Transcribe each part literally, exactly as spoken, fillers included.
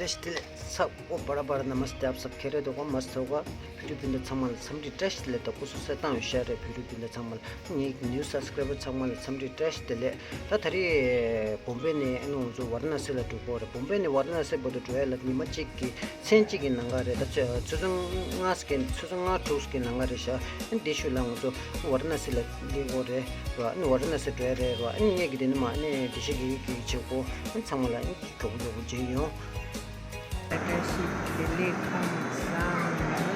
བཀྲ་ཤིས་བདེ་ལེགས། ཚབ་ཨོ་བར་བར་ནམ་སྟེ་ཨབ་སབ་ཁེ་རེ་དོ་གོ་མ་སྟེ་གོ། བོད་རིགས་སྤུན་ཟླ་ཚང་མ་ལ་འཚམས་འདྲི་བཀྲ་ཤིས་བདེ་ལེགས་དང་སྐུ་གཟུགས་གསལ་ཐང་ཡོད་ཤག་རེད། བོད་རིགས་སྤུན་ཟླ་ཚང་མ་ལ་ངའི་new subscriber་ཚང་མ་ལ་འཚམས་འདྲི་བཀྲ་ཤིས་བདེ་ལེགས། ད་ད་རེས་བོམ་བེ་ནས་ཨ་ནི་ང་ཚོ་ཝ་ར་ཎ་སི་ལ་འགྲོ་གོ་རེད། བོམ་བེ་ནས་ཝ་ར་ཎ་སི་བར་དུ་འགྲོ་ཡ་ལ་ཉི་མ་གཅིག་གི་མཚན་གཅིག་གི་ནང་ག་རེད། ད་ཆུ་ཚོད་ལྔ་ཙམ་ཆུ་ཚོད་ལྔ་དྲུག་གི་ནང་ག་རེད་ཤག་ཨ་ནི་དེ་ཤུལ་ལ་ང་ཚོ་ཝ་ར་ཎ་སི་ལ་སླེབས་གོ་རེད་ར། ཨ་ནི་ཝ་ར་ཎ་སི་འགྲོ་ཡ་རེད་ར། ཨ་ནི་ངས་གི་དེ་ནི་མ་ཨ་ནི་དེ་ཤི་གི་གི་བྱེད་གོ་ཨ་ནི་ཚང་མ་ལ་ཨ་ནི། མགྱོགས་པོ་མགྱོགས་པོ་མཇལ་ཡོང་། བཀྲ་ཤིས་བདེ་ལེགས་ཁམས་བཟང་།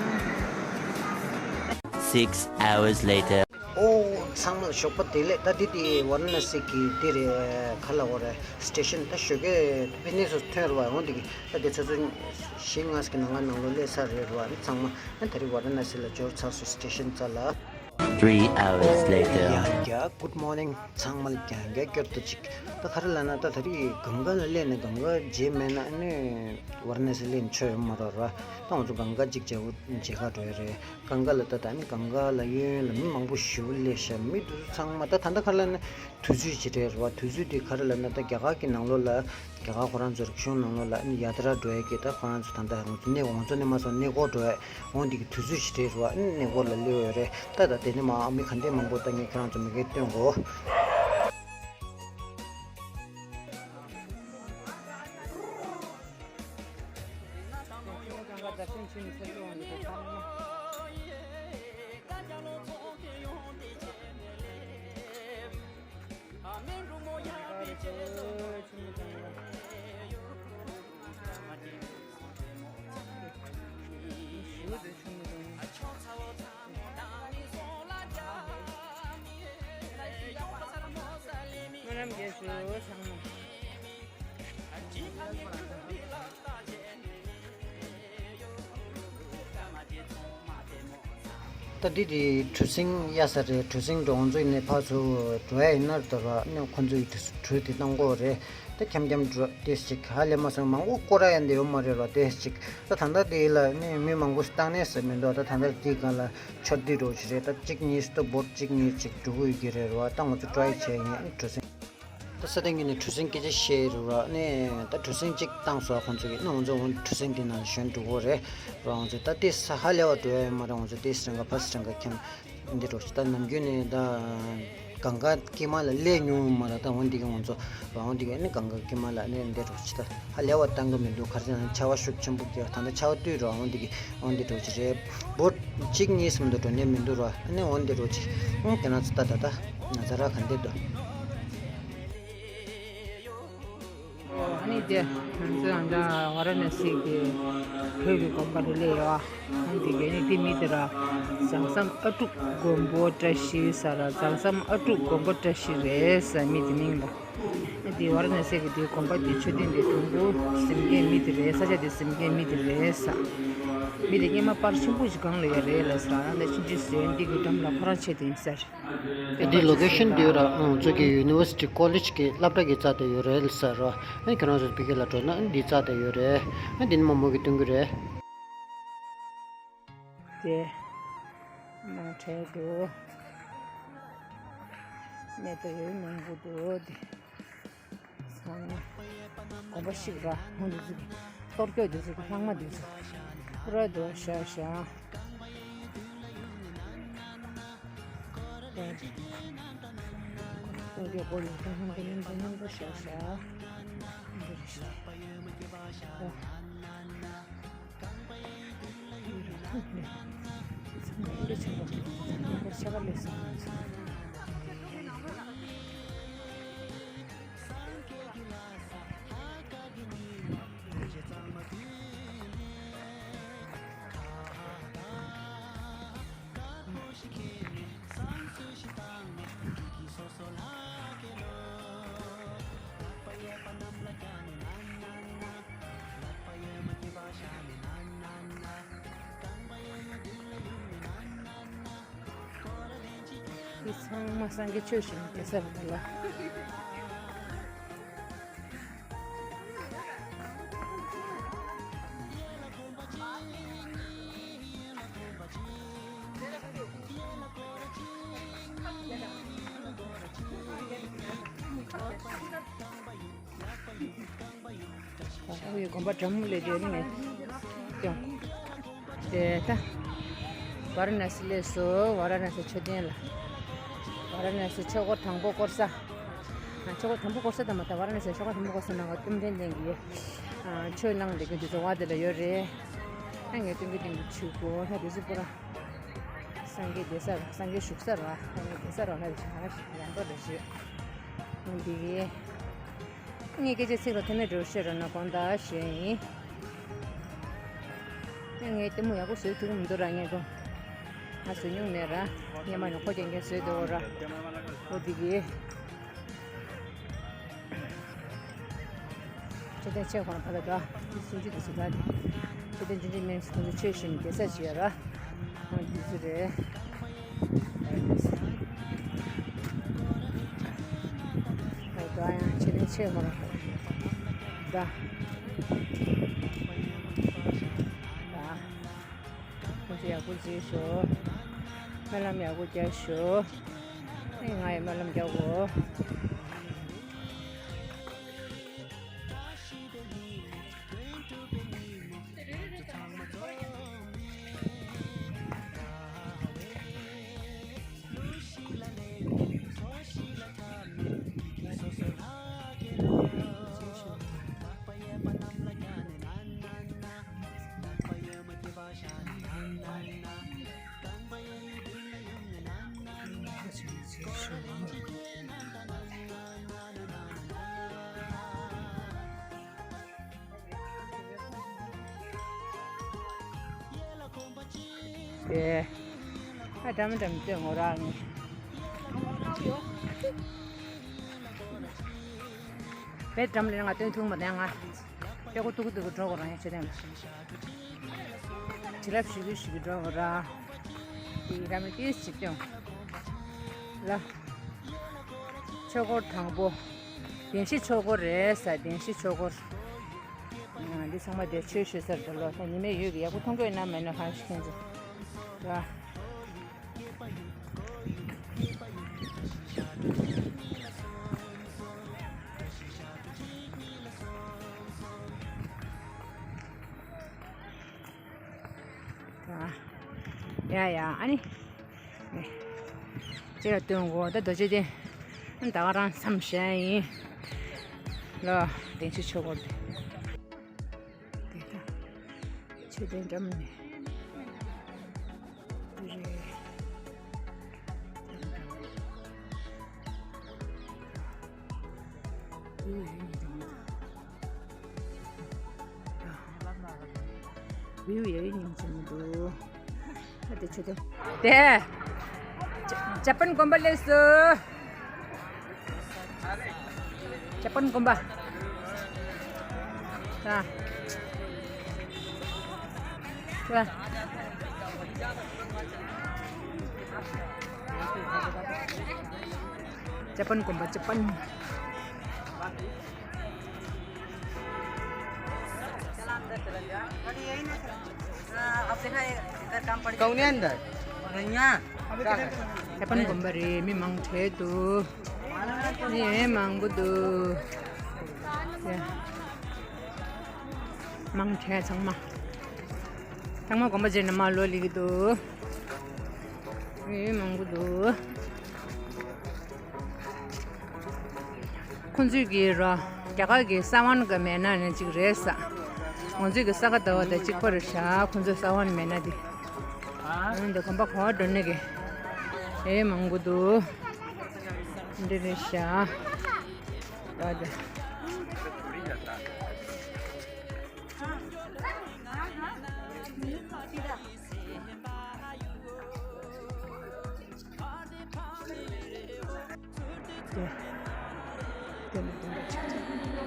Six hours later. ཨོ། ཚང་མ་ལ་ཞོགས་པ་བདེ་ལེགས། ད་འདི་དེ་ཝ་ར་ཎ་སི་གི་འདི་རེད། ག་ལ་འོ་རེད། སི་ཊེ་ཤན། ད་ཞོགས་ཀས་བི་ནེ་སོ་ཐོན་རེད་བ། འོང་འདི་གི་ད་དེ་ཚོ་ཚོ་བཞི་ལྔ་ཞིག་གི་ནང་ང་ནང་ལོགས་སླེབས་ཚར་རེད་རེད་བ། ཨ་ནི་ཚང་མ་ཨ་ད་རེས་ཝ་ར་ཎ་སི་ལ་འབྱོར་ཚར་སོང་། སི་ཊེ་ཤན་རྩ་ལ། Three hours later. ཡ་ཡ། Good morning. ཚང་མ་ལ་རྒྱང་རྒྱང་བསྐྱར་དུ་ཅིག་ད་ག་རེ་ལབ་ན་ད་ད་རེས་གངྒཱ་ལ་སླེབས་ནས་གངྒཱ་མཇལ་མེད་ན་ཨ་ནི་ཝ་ར་ཎ་སི་སླེབས་ནས་ཆོ་ཡོང་མ་རེད་ར། ད་ང་ཚོ་གངྒཱ་ཅིག་མཇལ་བོ་མཇལ་ཁ་འགྲོ་ཡ་རེད། གངྒཱ་ལ་ད་ད་ནི་གངྒཱ་ལ་གཡས་གཡོན་ལ་མི་མང་པོ་ཞེ་པོ་སླེབས་ཤག་མི་འདི་ཚོ་ཚང་མ་ད་ད་ལྟ་ག་རེ་ལབ་ན་དུས་ཚོད་ཅིག་རེད་ར་བ། དུས་ཚོད་འདི་ག་རེ་ལབ་ན་ད་རྒྱ་གར་གྱི་ནང་ལོགས་ལ་རྒྱ་གར་ཁོ་རང་ཚོ་རིག་གཞུང་ནང་ལོགས་ལ་ཨ་ནི་ཡ་ཏྲ་འགྲོ་ཡ་གི་ད་ཁོ་རང་ཚོ་ད་ད་ང་ཚོ་གནས་ང་ཚོ་གནས་མ་སོང་གནས་སྐོར་འགྲོ་ཡ། འོང་འདི་གི་དུས་ཚོད་ཞིག་རེད་ར། ཨ་ནི་གནས་སྐོར་ལ་སླེབས་ཡོད་རེད། ད་ད་དེ་ནི་མ་མི་ག་འདྲས་མང་པོ་ད་ངས་ཁྱེད་རང་ཚོ་མི་གེ་སྟོན་གོ་ད་འདི་དེ་གྲུ་གཟིངས་གཡར་ས་རེད། གྲུ་གཟིངས་འགྲོ་ང་ཚོ་ཡིན་ནའི་ཕར་ཚུར་འགྲོ་ཡ་ཡིན་ན་རེད་ར། ཨ་ནི་ཁོ་ཚོ་ཡི་གྲུ་གྲུ་དེ་གཏོང་གི་ཡོད་རེད། ད་འཁྱམ་འཁྱམ་འགྲོ་ཏོག་ཙམ་ཅིག་ཧ་ལས་མ་སོང་། མང་པོ་སྐོར་ར་ཡ་འདི་ཡོད་མ་རེད་ར། ཏོག་ཙམ་ཅིག་ད་ད་ལྟ་དེ་ལ་ནི་མི་མང་པོ་བཏང་ནས་ཟེར་མི་འདུག་ད་ད་ལྟ་དེའི་སྒང་ལ་ཆར་དུས་འགྲོ་ཞིག་རེད། ད་གཅིག་གཉིས་སྟོབས་བོར་གཅིག་གཉིས་ཅིག་འགྲོ་གི་ཡོད་ཀྱི་རེད་ར། ད་ང་ཚོ་ཊི་རའི་བྱས་ཡིན། གྲུ་གཟིངས། ད་ས་སྟེང་གི་ནས་གྲུ་གཟིངས་སྐད་ཆ་བཤད་རུ་ར། ནས་ད་གྲུ་གཟིངས་གཅིག་བཏང་སོང་། ཁོང་ཚོ་གིས་ནི་ང་ཚོ་འོང་གྲུ་གཟིངས་དེ་ནང་ཞོན་འགྲོ་གི་རེད་ར། ང་ཚོ་ད་ཏོག་ཙམ་ཧ་ལས་པ་འགྲོ་ཡ་ཡོད་མ་རེད། ང་ཚོ་ཏོག་ཙམ་རང་ག་ཕ་སི་རང་ག་འཁྱམ་འདི་འགྲོ་ཞིག་ད་ནམ་རྒྱུན་ནས་ད་གངྒཱ་དཀྱིལ་མ་ལ་སླེབས་མྱོང་མ་རེད། ད་འོང་འདི་གི་ང་ཚོ་འོང་འདི་གི་ནི་གངྒཱ་དཀྱིལ་མ་ལ་ནི་འདི་འགྲོ་ཞིག་ད་ཧ་ལས་པ་བཏང་གི་མི་འདུག་ག་རེ་ཟེར་ན་ཆར་པ་ཤུགས་ཆེན་པོ་བརྒྱབ། ད་ལྟ་ཆར་པ་དུས་ར། འོང་འདི་གི་འོང་འདི་འགྲོ་ཞིག་རེད། བོ་གཅིག་གཉིས་སུ་མ་གཏོགས་འགྲོ་ནས་མི་འདུག་ར། ཨ་ནི་འོང་འདི་འགྲོ་ཞིག་འོང་དེ་ན་ཚོ་ད་ད་ད་ན་ཚ་ར་ག་འདི་འདུག་ཨ་ནི་དེ་ང་ཚོ་ཡང་འདྲ་ཝ་ར་ཎ་སི་གི་བོད་ཀྱི་དགོན་པ་རུ་སླེབས་ཡོད། ཨ་ནི་དེ་གས་ནི་དེ་མི་དེ་ར་ལྗང་བསམ་ཨ་ཀྲུག་མགོན་པོ་བཀྲ་ཤིས་ཟེར་ར། ལྗང་བསམ་ཨ་ཀྲུག་མགོན་པོ་བཀྲ་ཤིས་རེད་ཟེར་མི་དེ་མིང་ལ། ཨ་དེ་ཝ་ར་ཎ་སི་གི་དེ་དགོན་པ་དེ་མཆོད་རྟེན་དེ་དུམ་བུ་ཟིན་མཁན་མི་དེ་རེད། ས་ཆ་དེ་ཟིན་མཁན་མི་དེ་རེད་ཟེར། མི་དེ་སྔས་མ་པར་ཆེན་པོ་ཞིག་སྒང་ལ་ཡོད་རེད་ལ་ཟེར། ཨ་ནི་ཕྱིན་ཅི་ཟེར་འདི་གི་འགྲམ་ལ་ཁོ་རང་ཆེད་དུ་ཡིན་ཟེར། འདི་ལོ་ཀེ་ཤན་འདི་ར་ང་ཚོ་གི་ཡུ་ནི་ཝར་སི་ཊི་ཀོ་ལེཇ་གི་སློབ་གྲྭ་གི་རྩ་དེ་ཡོད་རེད་ཟེར་རོ། ཨ་ཁྱོད་རང་ཚོ་བི་གེ་ལ་འགྲོ་ན་འདི་རྩ་དེ་ཡོད་རེད། ཨ་འདི་ནི་མ་མོ་གི་སྟོན་གི་རེད། དེ་མ་འཕྲད་འདུག་གནས་སྟངས་ཡོད་མང་པོ་འདུག་དེ། ཚང་མ་དགོན་པ་ཞིག་ར་ཧོན་དུ་ཟིག་གཏོར་སྐྱོད་དུ་ཟིག་ལྷག་མ་དུ་ཟིག་པུ་ར་དུ་ཤ་ཤ་གཏོར་སྐྱོད་སྐོར་ལ་ཧོན་དུ་ནིན་དུ་ནིན་དུ་ཤ་ཤ་འདི་རེད་ཤ། ཚང་མ་སངས་རྒྱས་ཆོས་བཞིན་གེ་སར་དེ་ལ། དགོན་པ་འགྲམ་ལ་བསྡད་ནས་ཀྱང་། དེ་ད་ཝཱ་ར་ཎ་སི་སླེབས་སོང་། ཝཱ་ར་ཎ་སི་མཆོད་རྟེན་ལ། ཝཱ་ར་ཎ་སི་ཆོས་འཁོར་དང་པོ་བསྐོར་ས། ཨ། ཆོས་འཁོར་དང་པོ་བསྐོར་ས་དང་མ་ད་ཝཱ་ར་ཎ་སི་ཆོས་འཁོར་དང་པོ་བསྐོར་ས་ནང་ག་ཀུན་ཕན་བསྟན་གྱི། ཨ། ཆོས་གནང་བསྡད་མཁན་དེ་ཚོ་ཝཱ་དེ་ལ་ཡོད་རེད། ཨ། ངས་སྟོན་གྱི་སྟོན་གྱི་ཆུ་གོ་ད་དེ་ཚོ་པུ་ར། སངས་རྒྱས་བསྡད་ས་ར། སངས་རྒྱས་བཞུགས་ས་ར། སངས་རྒྱས་བསྡད་ས་ར་ལ་ཡང་འགྲོ་རེ་ཞིག་འདི་གི། ངས་སྐད་ཆ་ཚིག་ལ་ཐོན་མེད་འགྲོ་ཤེས་ར་ན་དགོངས་དག་ཞུ་ཡིན། ངས་ལྟད་མོ་ཡག་པོ་བཟོས་ཐུབ་ཀྱི་མི་འདུག་ར། ངས་དོ། ང་བཟོས་མྱོང་མེད་ར། སྔོན་མ་ནས་ཁོ་རྐྱང་རྐྱང་བཟོས་འདུག་ར། འོ་འདི་གི། མཆོད་རྟེན་ཆེ་ཁོ་ན་ཕ་ལ་འདྲ། སུམ་ཅུ་དེ་ཚོ་འདྲ་དེ། མཆོད་རྟེན་ཆུང་ཆུང་མིན་ཁོ་ཚོ་ཆོས་བྱེད་མི་སྡོད་ས་ཞིག་ཡོད་ར། འོ་འདི་ཚོ་རེད། ད་ཡང་མཆོད་རྟེན་ཆེ་ཁོ་ན་འདྲ། ད། ཁོང་ཚོ་ཡག་པོ་བྱེད་ཤོག་སྨོན་ལམ་ཡག་པོ་རྒྱག་ཤོག་ཨེ། ང་ཡི་སྨོན་ལམ་རྒྱག་གོ། དེ། ཨ། འགྲམ་འགྲམ་སྟོན་ངོ་རང་ནི། བེད་འགྲམ་ལས་ང་སྟོན་ཐུང་མ་དང་ང་། ཀྱ་གོ་ཏུ་གུ་ཏུ་གུ་འགྲོ་གོ་རང་ཡ་ཆེ་དང་། བྱིན་རླབས་ཞུ་གི་ཞུ་གི་འགྲོ་གོ་ར། དེ་ར་མི་ཏིས་ཅིག་སྟོན། ལ། ཆོས་འཁོར་དང་པོ། བདེན་བཞི་ཆོས་འཁོར་རེད་ས། བདེན་བཞི་ཆོས་འཁོར། འདི་ཚང་མ་དེ་ཆོས་ཞུ་སར་འགྲོ་ལོ་ས། ཉི་མའི་འོད་ཀྱི་ཡག་པོ་མཐོང་གི་ཡོད་ན་མེད་ན་གང་ཞིག་མཁྱེན་ཚེ། ར། ཡ་ཡ་ཨ་ནི། ཅི་ལ་སྟོན་གོ་ད་རྡོ་རྗེ་གདན། ད་ག་རང་མཚམས་བཞག་ཡིན། ལོ། བདེན་བཞི་ཆོས་འཁོར་དེ། དེ་ད། མཆོད་རྟེན་འགྲམ་ནས། དེ་རེད། བིའུ་ཡ་ཡི་ཉིན་ཅི་མི་འདུག་ད་དེ་ཆོས་དེ། དེ། ཇ་ཇ་པན་དགོན་པ་སླེབས་སོང་། ཇ་པན་དགོན་པ། ད། ད། ཇ་པན་དགོན་པ་ཇ་པན། कौन है अंदर? ཇ་པན་དགོན་པ་རེད། མི་མང་དྲགས་འདུག་མི་མང་པོ་འདུག་ཡ། མང་དྲགས་ཚང་མ། ཚང་མ་དགོན་པ་རྗེས་ནས་མར་ལོག་སླེབས་ཀྱི་འདུག་མི་མང་པོ་འདུག་ཁོང་ཚོས་ཀྱི་རོ། རྒྱ་གར་གྱི་ས་བོན་གྱི་མེ་ན་ནི་གཅིག་རེད་ས། ང་ཚོས་ཀྱི་ས་ག་ཟླ་བ་དང་གཅིག་པ་རེད་ཤག་ཁོང་ཚོའི་ས་བོན་མེ་ན་འདི། འོན་ཏེ་དགོན་པ་ག་པར་འགྲོ་ནི་གི། ཨེ་མང་པོ་འདུག་འདི་རེད་ཤག་ད་ད། དེ། དེ་ནི་དེ་འདྲ་ཆགས་ཆགས། ད། དེ་འདྲ་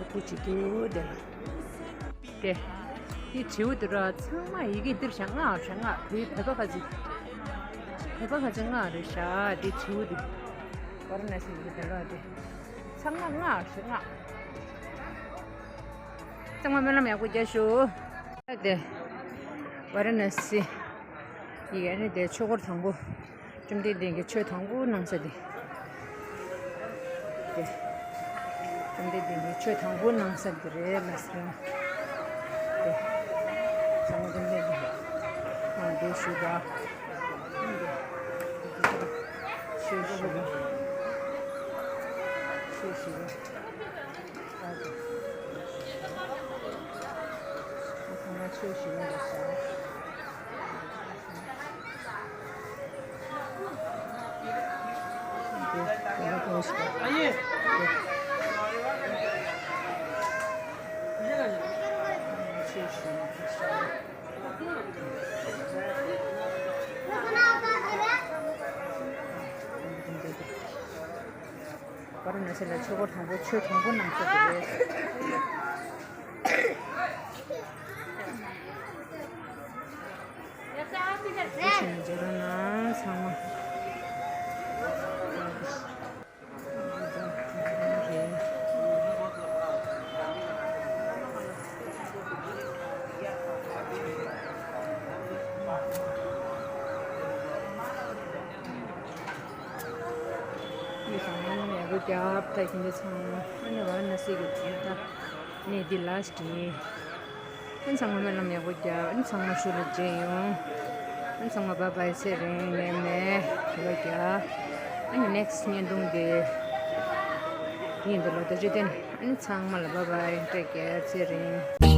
སྐུ་གཅིག་ཏུ་དེ་ལ། དེ། དེ་བྱིའུ་དེ་ར་ཚང་མ་ཡི་གེ་འདིར་བཞག་སྔགས་བཞག་སྔགས་དེ་བོད་པ་ཁ་ཅིག་བོད་པ་ཁ་ཅིག་སྔགས་རེད་ཤག་དེ་བྱིའུ་དེ། ཝཱ་ར་ཎ་སི་ཡི་གེ་དེ་ར་དེ། ཚང་མ་སྔགས་བཞག་སྔགས། ཚང་མ་སྨོན་ལམ་ཡག་པོ་རྒྱག་ཤོག་དེ། ཝཱ་ར་ཎ་སི་ཡི་གེ་ནི་དེ་ཆོས་འཁོར་དང་པོ། བཅོམ་ལྡན་འདས་ཀྱིས་ཆོས་དང་པོ་གནང་ས་དེ། དེ། བཅོམ་ལྡན་འདས་ཀྱིས་ཆོས་དང་པོ་གནང་ས་དེ་རེད་ལ་ཟེར། དེ། ཚང་མ་བཅོམ་ལྡན་འདས་ཀྱིས་ཨ་འདི་ཞུས་པ། ཆོས་ཞུས་པ། ཆོས་ཞུས་པ། ཚང་མ་ཆོས་ཞུས་པ་རེད་ཟེར། ཝཱ་ར་ཎཱ་སི་ལ་ཆོས་འཁོར་དང་པོ་ཆོས་དང་པོ་གནང་ས་དེ་རེད། དེ་བཞིན་མཇལ་རོགས་གནང་ཚང་མ། ཚང་མ་ཡག་པོ་རྒྱབ། ད་ཁྱེད་ཚོ་ཚང་མ་ཨ་ནི་ཝཱ་ར་ཎཱ་སི་གི་དེ་ད་གནས་འདི་ལ་སྟེ། ཨ་ནི་ཚང་མ་སྨོན་ལམ་ཡག་པོ་རྒྱབ། ཨ་ནི་ཚང་མ་ཤུལ་ལ་མཇལ་ཡོང་། ཨ་ནི་ཚང་མ་བཱའི་བཱའི། ཚེ་རིང་ནད་མེད་བདེ་བ་རྒྱབ། ཨ་ནི་ནེག་སི་ཊི་བརྙན་ཐུང་དེ་ཡིན་འདི་ལོ་ད་ཅི་ཏན། ཨ་ནི་ཚང་མ་ལ་བཱའི་བཱའི། ཊེག་ཀེར། ཚེ་རིང་།